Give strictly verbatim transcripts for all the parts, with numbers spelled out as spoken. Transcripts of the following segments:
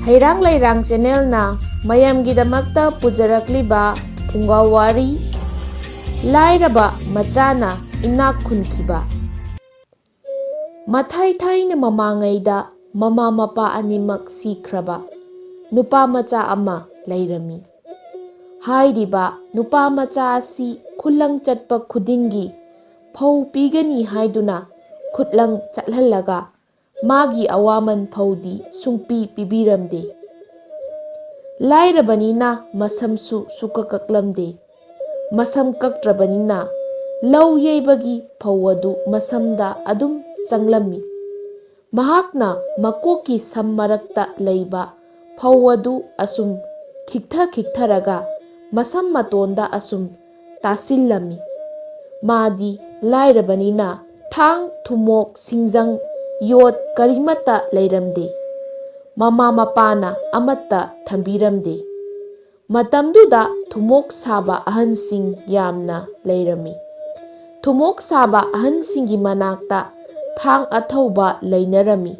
ꯂꯩꯔꯥꯡ ꯂꯩꯔꯥꯡ ꯆꯦꯅꯦꯜꯅ ꯃꯌꯥꯝꯒꯤꯗꯃꯛꯇ ꯄꯨꯖꯔꯛꯂꯤꯕ ꯐꯨꯡꯒꯥ ꯋꯥꯔꯤ, ꯂꯥꯏꯔꯕ ꯃꯆꯥꯅ ꯏꯅꯥꯛ ꯈꯨꯟꯈꯤꯕ꯫ ꯃꯊꯥꯏ ꯊꯥꯏꯅ ꯃꯃꯥꯡꯉꯩꯗ ꯃꯃꯥ ꯃꯄꯥ ꯑꯅꯤꯃꯛ ꯁꯤꯈ꯭ꯔꯕ ꯅꯨꯄꯥ ꯃꯆꯥ ꯑꯃ ꯂꯩꯔꯝꯃꯤ꯫ ꯍꯥꯏꯔꯤꯕ ꯅꯨꯄꯥ ꯃꯆꯥ ꯑꯁꯤ ꯈꯨꯂꯪ ꯆꯠꯄ ꯈꯨꯗꯤꯡꯒꯤ ꯐꯧ ꯄꯤꯒꯅꯤ ꯍꯥꯏꯗꯨꯅ ꯈꯨꯠꯂꯪ ꯆꯠꯍꯜꯂꯒ ꯃꯥꯒꯤ ꯑꯋꯥꯃꯟ ꯐꯧꯗꯤ ꯁꯨꯡꯄꯤ ꯄꯤꯕꯤꯔꯝꯗꯦ꯫ ꯂꯥꯏꯔꯕꯅꯤꯅ ꯃꯁꯝꯁꯨ ꯁꯨꯀꯛ ꯀꯛꯂꯝꯗꯦ꯫ ꯃꯁꯝ ꯀꯛꯇ꯭ꯔꯕꯅꯤꯅ ꯂꯧ ꯌꯩꯕꯒꯤ ꯐꯧ ꯑꯗꯨ ꯃꯁꯝꯗ ꯑꯗꯨꯝ ꯆꯪꯂꯝꯃꯤ꯫ ꯃꯍꯥꯛꯅ ꯃꯀꯣꯛꯀꯤ ꯁꯝ ꯃꯔꯛꯇ ꯂꯩꯕ ꯐꯧ ꯑꯗꯨ ꯑꯁꯨꯝ ꯈꯤꯛꯊ ꯈꯤꯛꯊꯔꯒ ꯃꯁꯝ ꯃꯇꯣꯟꯗ ꯑꯁꯨꯝ ꯇꯥꯁꯤꯜꯂꯝꯃꯤ꯫ ꯃꯥꯗꯤ ꯂꯥꯏꯔꯕꯅꯤꯅ ꯊꯥꯡ, ꯊꯨꯃꯣꯛ, ꯁꯤꯡꯖꯪ, ꯌꯣꯠ ꯀꯔꯤꯃꯠꯇ ꯂꯩꯔꯝꯗꯦ꯫ ꯃꯃꯥ ꯃꯄꯥꯅ ꯑꯃꯠꯇ ꯊꯝꯕꯤꯔꯝꯗꯦ꯫ ꯃꯇꯝꯗꯨꯗ ꯊꯨꯃꯣꯛ ꯁꯥꯕ ꯑꯍꯟꯁꯤꯡ ꯌꯥꯝꯅ ꯂꯩꯔꯝꯃꯤ꯫ ꯊꯨꯃꯣꯛ ꯁꯥꯕ ꯑꯍꯟꯁꯤꯡꯒꯤ ꯃꯅꯥꯛꯇ ꯊꯥꯡ ꯑꯊꯧꯕ ꯂꯩꯅꯔꯝꯃꯤ꯫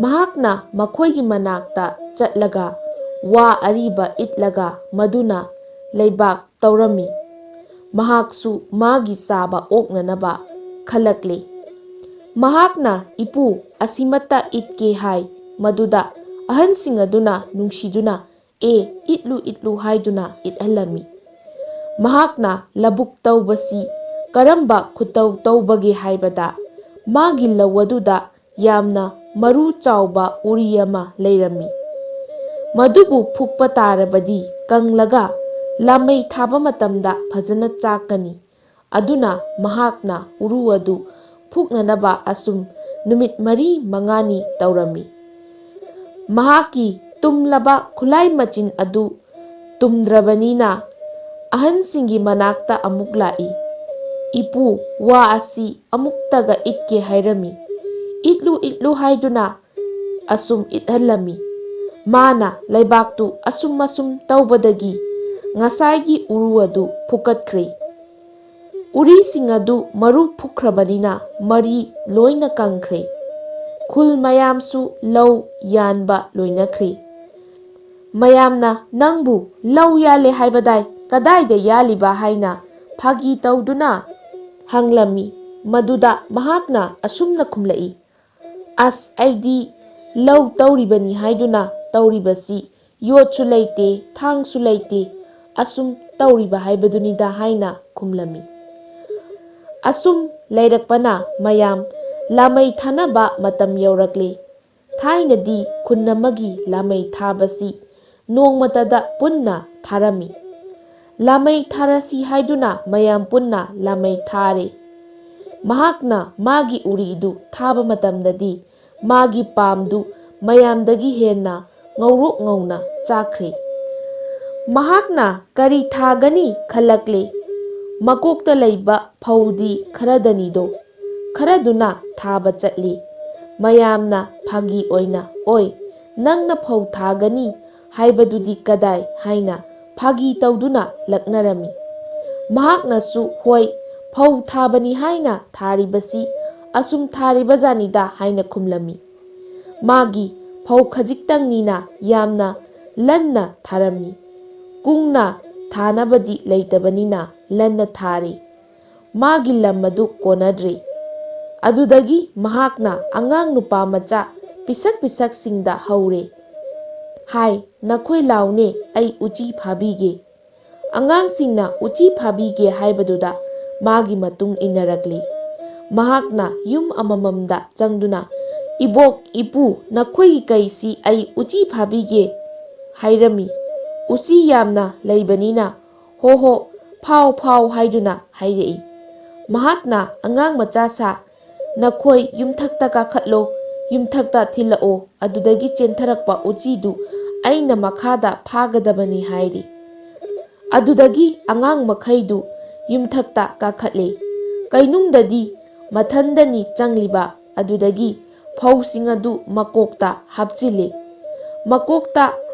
ꯃꯍꯥꯛꯅ ꯃꯈꯣꯏꯒꯤ ꯃꯅꯥꯛꯇ ꯆꯠꯂꯒ ꯋꯥ ꯑꯔꯤꯕ ꯏꯠꯂꯒ ꯃꯗꯨꯅ ꯂꯩꯕꯥꯛ ꯇꯧꯔꯝꯃꯤ꯫ ꯃꯍꯥꯛꯁꯨ ꯃꯥꯒꯤ ꯆꯥꯕ ꯑꯣꯛꯅꯅꯕ ꯈꯜꯂꯛꯂꯦ꯫ ꯃꯍꯥꯛꯅ "ꯏꯄꯨ, ꯑꯁꯤꯃꯠꯇ ꯏꯠꯀꯦ" ꯍꯥꯏ꯫ ꯃꯗꯨꯗ ꯑꯍꯟꯁꯤꯡ ꯑꯗꯨꯅ ꯅꯨꯡꯁꯤꯗꯨꯅ "ꯑꯦ, ꯏꯠꯂꯨ, ꯏꯠꯂꯨ" ꯍꯥꯏꯗꯨꯅ ꯏꯠꯍꯜꯂꯝꯃꯤ꯫ ꯃꯍꯥꯛꯅ ꯂꯧꯕꯨꯛ ꯇꯧꯕꯁꯤ ꯀꯔꯝꯕ ꯈꯨꯇꯧ ꯇꯧꯕꯒꯦ ꯍꯥꯏꯕꯗ, ꯃꯥꯒꯤ ꯂꯧ ꯑꯗꯨꯗ ꯌꯥꯝꯅ ꯃꯔꯨ ꯆꯥꯎꯕ ꯎꯔꯤ ꯑꯃ ꯂꯩꯔꯝꯃꯤ꯫ ꯃꯗꯨꯕꯨ ꯐꯨꯛꯄ ꯇꯥꯔꯕꯗꯤ ꯀꯪꯂꯒ ꯂꯥꯃꯩ ꯊꯥꯕ ꯃꯇꯝꯗ ꯐꯖꯅ ꯆꯥꯛꯀꯅꯤ꯫ ꯑꯗꯨꯅ ꯃꯍꯥꯛꯅ ꯎꯔꯨ ꯑꯗꯨ ꯐꯨꯛꯅꯅꯕ ꯑꯁꯨꯝ ꯅꯨꯃꯤꯠ ꯃꯔꯤ ꯃꯉꯥꯅꯤ ꯇꯧꯔꯝꯃꯤ꯫ ꯃꯍꯥꯛꯀꯤ ꯇꯨꯝꯂꯕ ꯈꯨꯠꯂꯥꯏ ꯃꯆꯤꯟ ꯑꯗꯨ ꯇꯨꯝꯗ꯭ꯔꯕꯅꯤꯅ ꯑꯍꯟꯁꯤꯡꯒꯤ ꯃꯅꯥꯛꯇ ꯑꯃꯨꯛ ꯂꯥꯛꯏ꯫ "ꯏꯄꯨ, ꯋꯥ ꯑꯁꯤ ꯑꯃꯨꯛꯇꯒ ꯏꯠꯀꯦ ꯍꯥꯏꯔꯝꯃꯤ꯫ ꯏꯠꯂꯨ, ꯏꯠꯂꯨ" ꯍꯥꯏꯗꯨꯅ ꯑꯁꯨꯝ ꯏꯠꯍꯜꯂꯝꯃꯤ꯫ ꯃꯥꯅ ꯂꯩꯕꯥꯛꯇꯨ ꯑꯁꯨꯝ ꯑꯁꯨꯝ ꯇꯧꯕꯗꯒꯤ ꯉꯁꯥꯏꯒꯤ ꯎꯔꯨ ꯑꯗꯨ ꯐꯨꯀꯠꯈ꯭ꯔꯦ꯫ ꯎꯔꯤꯁꯤꯡ ꯑꯗꯨ ꯃꯔꯨ ꯐꯨꯛꯈ꯭ꯔꯕꯅꯤꯅ ꯃꯔꯤ ꯂꯣꯏꯅ ꯀꯪꯈ꯭ꯔꯦ꯫ ꯈꯨꯜ ꯃꯌꯥꯝꯁꯨ ꯂꯧ ꯌꯥꯟꯕ ꯂꯣꯏꯅꯈ꯭ꯔꯦ꯫ ꯃꯌꯥꯝꯅ "ꯅꯪꯕꯨ ꯂꯧ ꯌꯥꯜꯂꯦ ꯍꯥꯏꯕꯗꯥꯏ, ꯀꯗꯥꯏꯗ ꯌꯥꯜꯂꯤꯕ?" ꯍꯥꯏꯅ ꯐꯥꯒꯤ ꯇꯧꯗꯨꯅ ꯍꯪꯂꯝꯃꯤ꯫ ꯃꯗꯨꯗ ꯃꯍꯥꯛꯅ ꯑꯁꯨꯝꯅ ꯈꯨꯝꯂꯛꯏ, "ꯑꯁ, ꯑꯩꯗꯤ ꯂꯧ ꯇꯧꯔꯤꯕꯅꯤ ꯍꯥꯏꯗꯨꯅ ꯇꯧꯔꯤꯕꯁꯤ ꯌꯣꯠꯁꯨ ꯂꯩꯇꯦ, ꯊꯥꯡꯁꯨ ꯂꯩꯇꯦ, ꯑꯁꯨꯝ ꯇꯧꯔꯤꯕ ꯍꯥꯏꯕꯗꯨꯅꯤꯗ" ꯍꯥꯏꯅ ꯈꯨꯝꯂꯝꯃꯤ꯫ ꯑꯁꯨꯝ ꯂꯩꯔꯛꯄꯅ ꯃꯌꯥꯝ ꯂꯥꯃꯩ ꯊꯥꯅꯕ ꯃꯇꯝ ꯌꯧꯔꯛꯂꯦ꯫ ꯊꯥꯏꯅꯗꯤ ꯈꯨꯟ ꯑꯃꯒꯤ ꯂꯥꯃꯩ ꯊꯥꯕꯁꯤ ꯅꯣꯡꯃꯇꯗ ꯄꯨꯟꯅ ꯊꯥꯔꯝꯃꯤ꯫ ꯂꯥꯃꯩ ꯊꯥꯔꯁꯤ ꯍꯥꯏꯗꯨꯅ ꯃꯌꯥꯝ ꯄꯨꯟꯅ ꯂꯥꯃꯩ ꯊꯥꯔꯦ꯫ ꯃꯍꯥꯛꯅ ꯃꯥꯒꯤ ꯎꯔꯤꯗꯨ ꯊꯥꯕ ꯃꯇꯝꯗꯗꯤ ꯃꯥꯒꯤ ꯄꯥꯝꯗꯨ ꯃꯌꯥꯝꯗꯒꯤ ꯍꯦꯟꯅ ꯉꯧꯔꯣꯛ ꯉꯧꯅ ꯆꯥꯛꯈ꯭ꯔꯦ꯫ ꯃꯍꯥꯛꯅ ꯀꯔꯤ ꯊꯥꯒꯅꯤ ꯈꯜꯂꯛꯂꯦ꯫ ꯃꯀꯣꯛꯇ ꯂꯩꯕ ꯐꯧꯗꯤ ꯈꯔꯗꯅꯤꯗꯣ꯫ ꯈꯔꯗꯨꯅ ꯊꯥꯕ ꯆꯠꯂꯤ꯫ ꯃꯌꯥꯝꯅ ꯐꯥꯒꯤ ꯑꯣꯏꯅ, "ꯑꯣꯏ, ꯅꯪꯅ ꯐꯧ ꯊꯥꯒꯅꯤ ꯍꯥꯏꯕꯗꯨꯗꯤ ꯀꯗꯥꯏ?" ꯍꯥꯏꯅ ꯐꯥꯒꯤ ꯇꯧꯗꯨꯅ ꯂꯛꯅꯔꯝꯃꯤ꯫ ꯃꯍꯥꯛꯅꯁꯨ, "ꯍꯣꯏ, ꯐꯧ ꯊꯥꯕꯅꯤ ꯍꯥꯏꯅ ꯊꯥꯔꯤꯕꯁꯤ ꯑꯁꯨꯝ ꯊꯥꯔꯤꯕꯖꯥꯠꯅꯤꯗ" ꯍꯥꯏꯅ ꯈꯨꯝꯂꯝꯃꯤ꯫ ꯃꯥꯒꯤ ꯐꯧ ꯈꯖꯤꯛꯇꯪꯅꯤꯅ ꯌꯥꯝꯅ ꯂꯟꯅ ꯊꯥꯔꯝꯃꯤ꯫ ꯀꯨꯡꯅ ꯊꯥꯅꯕꯗꯤ ꯂꯩꯇꯕꯅꯤꯅ ꯂꯟꯅ ꯊꯥꯔꯤ꯫ ꯃꯥꯒꯤ ꯂꯝ ꯑꯗꯨ ꯀꯣꯟꯅꯗ꯭ꯔꯤ꯫ ꯑꯗꯨꯗꯒꯤ ꯃꯍꯥꯛꯅ ꯑꯉꯥꯡ ꯅꯨꯄꯥ ꯃꯆꯥ ꯄꯤꯁꯛ ꯄꯤꯁꯛꯁꯤꯡꯗ ꯍꯧꯔꯦ꯫ "ꯍꯥꯏ, ꯅꯈꯣꯏ ꯂꯥꯎꯅꯦ, ꯑꯩ ꯎꯆꯤ ꯐꯥꯕꯤꯒꯦ"꯫ ꯑꯉꯥꯡꯁꯤꯡꯅ ꯎꯆꯤ ꯐꯥꯕꯤꯒꯦ ꯍꯥꯏꯕꯗꯨꯗ ꯃꯥꯒꯤ ꯃꯇꯨꯡ ꯏꯟꯅꯔꯛꯂꯤ꯫ ꯃꯍꯥꯛꯅ ꯌꯨꯝ ꯑꯃꯃꯝꯗ ꯆꯪꯗꯨꯅ, "ꯏꯕꯣꯛ, ꯏꯄꯨ, ꯅꯈꯣꯏꯒꯤ ꯀꯩꯁꯤ ꯑꯩ ꯎꯆꯤ ꯐꯥꯕꯤꯒꯦ" ꯍꯥꯏꯔꯝꯃꯤ꯫ ꯎꯆꯤ ꯌꯥꯝꯅ ꯂꯩꯕꯅꯤꯅ "ꯍꯣ ꯍꯣ, ꯐꯥꯎ ꯐꯥꯎ" ꯍꯥꯏꯗꯨꯅ ꯍꯥꯏꯔꯛꯏ꯫ ꯃꯍꯥꯛꯅ ꯑꯉꯥꯡ ꯃꯆꯥ ꯁꯥ, "ꯅꯈꯣꯏ ꯌꯨꯝꯊꯛꯇ ꯀꯥꯈꯠꯂꯣ, ꯌꯨꯝꯊꯛꯇ ꯊꯤꯜꯂꯛꯑꯣ, ꯑꯗꯨꯗꯒꯤ ꯆꯦꯟꯊꯔꯛꯄ ꯎꯆꯤꯗꯨ ꯑꯩꯅ ꯃꯈꯥꯗ ꯐꯥꯒꯗꯕꯅꯤ" ꯍꯥꯏꯔꯤ꯫ ꯑꯗꯨꯗꯒꯤ ꯑꯉꯥꯡ ꯃꯈꯩꯗꯨ ꯌꯨꯝꯊꯛꯇ ꯀꯥꯈꯠꯂꯦ꯫ ꯀꯩꯅꯨꯡꯗꯗꯤ ꯃꯊꯟꯗꯅꯤ ꯆꯪꯂꯤꯕ꯫ ꯑꯗꯨꯗꯒꯤ ꯐꯧꯁꯤꯡ ꯑꯗꯨ ꯃꯀꯣꯛꯇ ꯍꯥꯞꯆꯤꯜꯂꯦ꯫ ꯃꯀꯣꯛꯇ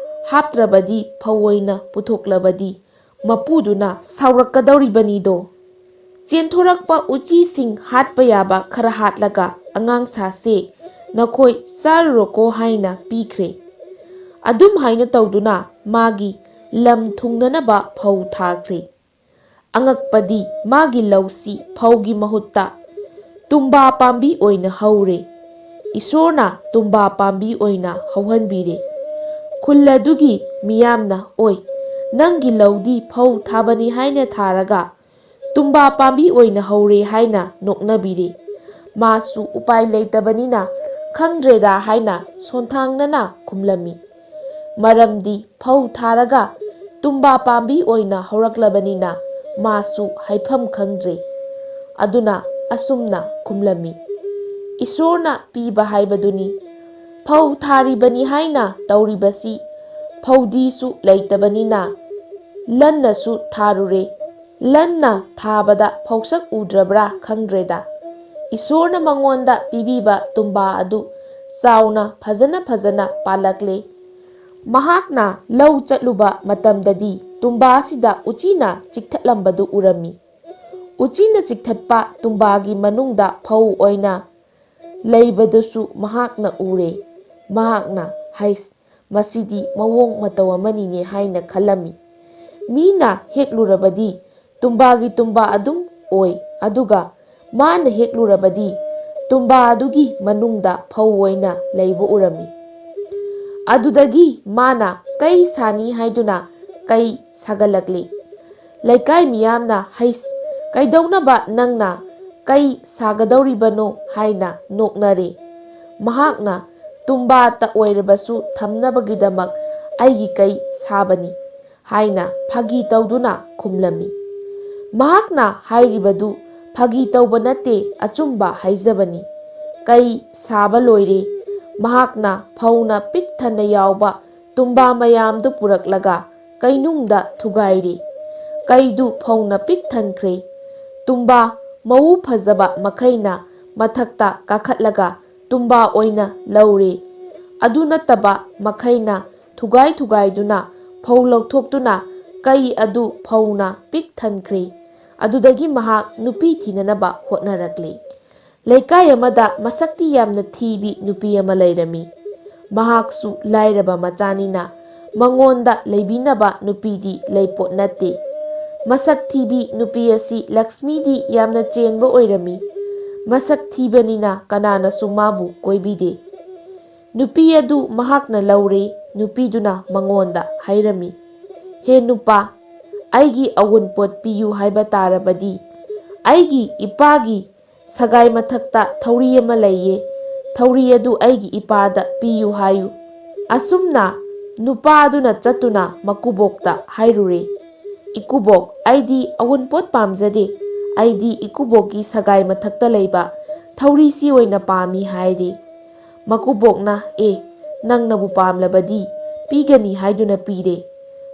ꯍꯥꯞꯇ꯭ꯔꯕꯗꯤ, ꯐꯧ ꯑꯣꯏꯅ ꯄꯨꯊꯣꯛꯂꯕꯗꯤ ꯃꯄꯨꯗꯨꯅ ꯁꯥꯎꯔꯛꯀꯗꯧꯔꯤꯕꯅꯤꯗꯣ꯫ ꯆꯦꯟꯊꯣꯔꯛꯄ ꯎꯆꯤꯁꯤꯡ ꯍꯥꯠꯄ ꯌꯥꯕ ꯈꯔ ꯍꯥꯠꯂꯒ ꯑꯉꯥꯡ ꯁꯥꯁꯦ ꯅꯈꯣꯏ ꯆꯥꯔꯨꯔꯣꯀꯣ" ꯍꯥꯏꯅ ꯄꯤꯈ꯭ꯔꯦ꯫ ꯑꯗꯨꯝ ꯍꯥꯏꯅ ꯇꯧꯗꯨꯅ ꯃꯥꯒꯤ ꯂꯝ ꯊꯨꯡꯅꯅꯕ ꯐꯧ ꯊꯥꯈ꯭ꯔꯦ꯫ ꯑꯉꯛꯄꯗꯤ, ꯃꯥꯒꯤ ꯂꯧꯁꯤ ꯐꯧꯒꯤ ꯃꯍꯨꯠꯇ ꯇꯨꯝꯕꯥ ꯄꯥꯝꯕꯤ ꯑꯣꯏꯅ ꯍꯧꯔꯦ꯫ ꯏꯁꯣꯔꯅ ꯇꯨꯝꯕꯥ ꯄꯥꯝꯕꯤ ꯑꯣꯏꯅ ꯍꯧꯍꯟꯕꯤꯔꯦ꯫ ꯈꯨꯜ ꯑꯗꯨꯒꯤ ꯃꯤꯌꯥꯝꯅ, "ꯑꯣꯏ, ꯅꯪꯒꯤ ꯂꯧꯗꯤ ꯐꯧ ꯊꯥꯕꯅꯤ ꯍꯥꯏꯅ ꯊꯥꯔꯒ ꯇꯨꯝꯕꯥ ꯄꯥꯝꯕꯤ ꯑꯣꯏꯅ ꯍꯧꯔꯦ" ꯍꯥꯏꯅ ꯅꯣꯛꯅꯕꯤꯔꯦ꯫ ꯃꯥꯁꯨ ꯎꯄꯥꯏ ꯂꯩꯇꯕꯅꯤꯅ "ꯈꯪꯗ꯭ꯔꯦꯗ" ꯍꯥꯏꯅ ꯁꯣꯟꯊꯥꯡꯅꯅ ꯈꯨꯝꯂꯝꯃꯤ꯫ ꯃꯔꯝꯗꯤ ꯐꯧ ꯊꯥꯔꯒ ꯇꯨꯝꯕꯥ ꯄꯥꯝꯕꯤ ꯑꯣꯏꯅ ꯍꯧꯔꯛꯂꯕꯅꯤꯅ ꯃꯥꯁꯨ ꯍꯥꯏꯐꯝ ꯈꯪꯗ꯭ꯔꯦ꯫ ꯑꯗꯨꯅ ꯑꯁꯨꯝꯅ ꯈꯨꯝꯂꯝꯃꯤ, "ꯏꯁꯣꯔꯅ ꯄꯤꯕ ꯍꯥꯏꯕꯗꯨꯅꯤ꯫ ꯐꯧ ꯊꯥꯔꯤꯕꯅꯤ ꯍꯥꯏꯅ ꯇꯧꯔꯤꯕꯁꯤ ꯐꯧꯗꯤꯁꯨ ꯂꯩꯇꯕꯅꯤꯅ ꯂꯟꯅꯁꯨ ꯊꯥꯔꯨꯔꯦ꯫ ꯂꯟꯅ ꯊꯥꯕꯗ ꯐꯧꯁꯛ ꯎꯗ꯭ꯔꯕ꯭ꯔꯥ ꯈꯪꯗ꯭ꯔꯦꯗ꯫ ꯏꯁꯣꯔꯅ ꯃꯉꯣꯟꯗ ꯄꯤꯕꯤꯕ ꯇꯨꯝꯕꯥ ꯑꯗꯨ ꯆꯥꯎꯅ ꯐꯖꯅ ꯐꯖꯅ ꯄꯥꯜꯂꯛꯂꯦ꯫ ꯃꯍꯥꯛꯅ ꯂꯧ ꯆꯠꯂꯨꯕ ꯃꯇꯝꯗꯗꯤ ꯇꯨꯝꯕꯥꯁꯤꯗ ꯎꯆꯤꯅ ꯆꯤꯛꯊꯠꯂꯝꯕꯗꯨ ꯎꯔꯝꯃꯤ꯫ ꯎꯆꯤꯅ ꯆꯤꯛꯊꯠꯄ ꯇꯨꯝꯕꯥꯒꯤ ꯃꯅꯨꯡꯗ ꯐꯧ ꯑꯣꯏꯅ ꯂꯩꯕꯗꯨꯁꯨ ꯃꯍꯥꯛꯅ ꯎꯔꯦ꯫ ꯃꯍꯥꯛꯅ, 'ꯍꯩꯁ, ꯃꯁꯤꯗꯤ ꯃꯑꯣꯡ ꯃꯇꯧ ꯑꯃꯅꯤꯅꯦ' ꯍꯥꯏꯅ ꯈꯜꯂꯝꯃꯤ꯫ ꯃꯤꯅ ꯍꯦꯛꯂꯨꯔꯕꯗꯤ ꯇꯨꯝꯕꯥꯒꯤ ꯇꯨꯝꯕꯥ ꯑꯗꯨꯝ ꯑꯣꯏ, ꯑꯗꯨꯒ ꯃꯥꯅ ꯍꯦꯛꯂꯨꯔꯕꯗꯤ ꯇꯨꯝꯕꯥ ꯑꯗꯨꯒꯤ ꯃꯅꯨꯡꯗ ꯐꯧ ꯑꯣꯏꯅ ꯂꯩꯕ ꯎꯔꯝꯃꯤ꯫ ꯑꯗꯨꯗꯒꯤ ꯃꯥꯅ ꯀꯩ ꯁꯥꯅꯤ ꯍꯥꯏꯗꯨꯅ ꯀꯩ ꯁꯥꯒꯠꯂꯛꯂꯤ꯫ ꯂꯩꯀꯥꯏ ꯃꯤꯌꯥꯝꯅ, "ꯍꯩꯁ, ꯀꯩꯗꯧꯅꯕ ꯅꯪꯅ ꯀꯩ ꯁꯥꯒꯗꯧꯔꯤꯕꯅꯣ?" ꯍꯥꯏꯅ ꯅꯣꯛꯅꯔꯦ꯫ ꯃꯍꯥꯛꯅ, "ꯇꯨꯝꯕꯥꯇ ꯑꯣꯏꯔꯕꯁꯨ ꯊꯝꯅꯕꯒꯤꯗꯃꯛ ꯑꯩꯒꯤ ꯀꯩ ꯁꯥꯕꯅꯤ" ꯍꯥꯏꯅ ꯐꯥꯒꯤ ꯇꯧꯗꯨꯅ ꯈꯨꯝꯂꯝꯃꯤ꯫ ꯃꯍꯥꯛꯅ ꯍꯥꯏꯔꯤꯕꯗꯨ ꯐꯥꯒꯤ ꯇꯧꯕ ꯅꯠꯇꯦ, ꯑꯆꯨꯝꯕ ꯍꯥꯏꯖꯕꯅꯤ꯫ ꯀꯩ ꯁꯥꯕ ꯂꯣꯏꯔꯦ꯫ ꯃꯍꯥꯛꯅ ꯐꯧꯅ ꯄꯤꯛ ꯊꯟꯅ ꯌꯥꯎꯕ ꯇꯨꯝꯕꯥ ꯃꯌꯥꯝꯗꯨ ꯄꯨꯔꯛꯂꯒ ꯀꯩꯅꯨꯡꯗ ꯊꯨꯒꯥꯏꯔꯦ꯫ ꯀꯩꯗꯨ ꯐꯧꯅ ꯄꯤꯛ ꯊꯟꯈ꯭ꯔꯦ꯫ ꯇꯨꯝꯕꯥ ꯃꯎ ꯐꯖꯕ ꯃꯈꯩꯅ ꯃꯊꯛꯇ ꯀꯥꯈꯠꯂꯒ ꯇꯨꯝꯕꯥ ꯑꯣꯏꯅ ꯂꯧꯔꯦ꯫ ꯑꯗꯨ ꯅꯠꯇꯕ ꯃꯈꯩꯅ ꯊꯨꯒꯥꯏ ꯊꯨꯒꯥꯏꯗꯨꯅ ꯐꯧ ꯂꯧꯊꯣꯛꯇꯨꯅ ꯀꯩ ꯑꯗꯨ ꯐꯧꯅ ꯄꯤꯛ ꯊꯟꯈ꯭ꯔꯦ꯫ ꯑꯗꯨꯗꯒꯤ ꯃꯍꯥꯛ ꯅꯨꯄꯤ ꯊꯤꯅꯅꯕ ꯍꯣꯠꯅꯔꯛꯂꯦ꯫ ꯂꯩꯀꯥꯏ ꯑꯃꯗ ꯃꯁꯛꯇꯤ ꯌꯥꯝꯅ ꯊꯤꯕꯤ ꯅꯨꯄꯤ ꯑꯃ ꯂꯩꯔꯝꯃꯤ꯫ ꯃꯍꯥꯛꯁꯨ ꯂꯥꯏꯔꯕ ꯃꯆꯥꯅꯤꯅ ꯃꯉꯣꯟꯗ ꯂꯩꯕꯤꯅꯕ ꯅꯨꯄꯤꯗꯤ ꯂꯩꯄꯣꯠ ꯅꯠꯇꯦ꯫ ꯃꯁꯛ ꯊꯤꯕꯤ ꯅꯨꯄꯤ ꯑꯁꯤ ꯂꯛꯁꯃꯤꯗꯤ ꯌꯥꯝꯅ ꯆꯦꯟꯕ ꯑꯣꯏꯔꯝꯃꯤ꯫ ꯃꯁꯛ ꯊꯤꯕꯅꯤꯅ ꯀꯅꯥꯅꯁꯨ ꯃꯥꯕꯨ ꯀꯣꯏꯕꯤꯗꯦ꯫ ꯅꯨꯄꯤ ꯑꯗꯨ ꯃꯍꯥꯛꯅ ꯂꯧꯔꯦ꯫ ꯅꯨꯄꯤꯗꯨꯅ ꯃꯉꯣꯟꯗ ꯍꯥꯏꯔꯝꯃꯤ, "ꯍꯦ ꯅꯨꯄꯥ, ꯑꯩꯒꯤ ꯑꯋꯨꯟꯄꯣꯠ ꯄꯤꯌꯨ ꯍꯥꯏꯕ ꯇꯥꯔꯕꯗꯤ, ꯑꯩꯒꯤ ꯏꯄꯥꯒꯤ ꯁꯒꯥꯏ ꯃꯊꯛꯇ ꯊꯧꯔꯤ ꯑꯃ ꯂꯩꯌꯦ꯫ ꯊꯧꯔꯤ ꯑꯗꯨ ꯑꯩꯒꯤ ꯏꯄꯥꯗ ꯄꯤꯌꯨ ꯍꯥꯏꯌꯨ"꯫ ꯑꯁꯨꯝꯅ ꯅꯨꯄꯥ ꯑꯗꯨꯅ ꯆꯠꯇꯨꯅ ꯃꯀꯨꯕꯣꯛꯇ ꯍꯥꯏꯔꯨꯔꯦ, "ꯏꯀꯨꯕꯣꯛ, ꯑꯩꯗꯤ ꯑꯋꯨꯟꯄꯣꯠ ꯄꯥꯝꯖꯗꯦ꯫ ꯑꯩꯗꯤ ꯏꯀꯨꯕꯣꯛꯀꯤ ꯁꯒꯥꯏ ꯃꯊꯛꯇ ꯂꯩꯕ ꯊꯧꯔꯤꯁꯤ ꯑꯣꯏꯅ ꯄꯥꯝꯃꯤ" ꯍꯥꯏꯔꯦ꯫ ꯃꯀꯨꯕꯣꯛꯅ, "ꯑꯦ, ꯅꯪꯅꯕꯨ ꯄꯥꯝꯂꯕꯗꯤ ꯄꯤꯒꯅꯤ" ꯍꯥꯏꯗꯨꯅ ꯄꯤꯔꯦ꯫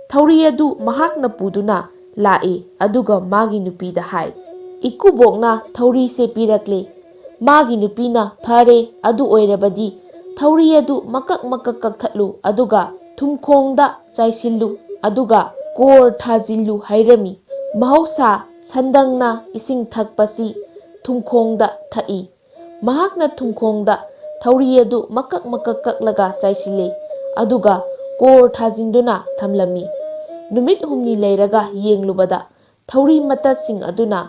ꯊꯧꯔꯤ ꯑꯗꯨ ꯃꯍꯥꯛꯅ ꯄꯨꯗꯨꯅ ꯂꯥꯛꯏ꯫ ꯑꯗꯨꯒ ꯃꯥꯒꯤ ꯅꯨꯄꯤꯗ ꯍꯥꯏ, "ꯏꯀꯨꯕꯣꯛꯅ ꯊꯧꯔꯤꯁꯦ ꯄꯤꯔꯛꯂꯦ꯫ ꯃꯥꯒꯤ ꯅꯨꯄꯤꯅ 'ꯐꯔꯦ, ꯑꯗꯨ ꯑꯣꯏꯔꯕꯗꯤ ꯊꯧꯔꯤ ꯑꯗꯨ ꯃꯀꯛ ꯃꯀꯛ ꯀꯛꯊꯠꯂꯨ, ꯑꯗꯨꯒ ꯊꯨꯝꯈꯣꯡꯗ ꯆꯥꯏꯁꯤꯜꯂꯨ, ꯑꯗꯨꯒ ꯀꯣꯔ ꯊꯥꯖꯤꯜꯂꯨ' ꯍꯥꯏꯔꯝꯃꯤ꯫ ꯃꯍꯧꯁꯥ ꯁꯟꯗꯪꯅ ꯏꯁꯤꯡ ꯊꯛꯄꯁꯤ ꯊꯨꯝꯈꯣꯡꯗ ꯊꯛꯏ꯫ ꯃꯍꯥꯛꯅ ꯊꯨꯝꯈꯣꯡꯗ ꯊꯧꯔꯤ ꯑꯗꯨ ꯃꯀꯛ ꯃꯀꯛ ꯀꯛꯂꯒ ꯆꯥꯏꯁꯤꯜꯂꯦ, ꯑꯗꯨꯒ ꯀꯣꯔ ꯊꯥꯖꯤꯟꯗꯨꯅ ꯊꯝꯂꯝꯃꯤ꯫ ꯅꯨꯃꯤꯠ ꯍꯨꯝꯅꯤ ꯂꯩꯔꯒ ꯌꯦꯡꯂꯨꯕꯗ ꯊꯧꯔꯤ ꯃꯇꯠꯁꯤꯡ ꯑꯗꯨꯅ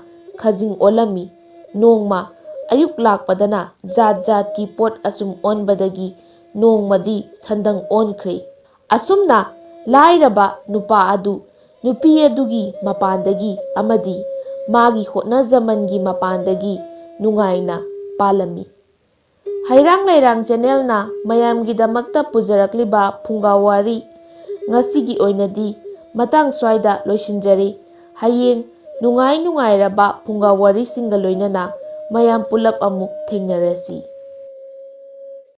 ꯈꯖꯤꯡ ꯑꯣꯜꯂꯝꯃꯤ꯫ ꯅꯣꯡꯃ ꯑꯌꯨꯛ ꯂꯥꯛꯄꯗꯅ ꯖꯥꯠ ꯖꯥꯠꯀꯤ ꯄꯣꯠ ꯑꯁꯨꯝ ꯑꯣꯟꯕꯗꯒꯤ ꯅꯣꯡꯃꯗꯤ ꯁꯟꯗꯪ ꯑꯣꯟꯈ꯭ꯔꯦ꯫ ꯑꯁꯨꯝꯅ ꯂꯥꯏꯔꯕ ꯅꯨꯄꯥ ꯑꯗꯨ ꯅꯨꯄꯤ ꯑꯗꯨꯒꯤ ꯃꯄꯥꯟꯗꯒꯤ ꯑꯃꯗꯤ ꯃꯥꯒꯤ ꯍꯣꯠꯅꯖꯃꯟꯒꯤ ꯃꯄꯥꯟꯗꯒꯤ ꯅꯨꯡꯉꯥꯏꯅ ꯄꯥꯜꯂꯝꯃꯤ꯫ ꯍꯩꯔꯥꯡ ꯂꯩꯔꯥꯡ ꯆꯦꯅꯦꯜꯅ ꯃꯌꯥꯝꯒꯤꯗꯃꯛꯇ ꯄꯨꯖꯔꯛꯂꯤꯕ ꯐꯨꯡꯒꯥ ꯋꯥꯔꯤ ꯉꯁꯤꯒꯤ ꯑꯣꯏꯅꯗꯤ ꯃꯇꯥꯡ ꯁ꯭ꯋꯥꯏꯗ ꯂꯣꯏꯁꯤꯟꯖꯔꯤ꯫ ꯍꯌꯦꯡ ꯅꯨꯡꯉꯥꯏ ꯅꯨꯡꯉꯥꯏꯔꯕ ꯐꯨꯡꯒꯥ ꯋꯥꯔꯤꯁꯤꯡꯒ ꯂꯣꯏꯅꯅ ꯃꯌꯥꯝ ꯄꯨꯂꯞ ꯑꯃꯨꯛ ꯊꯦꯡꯅꯔꯁꯤ꯫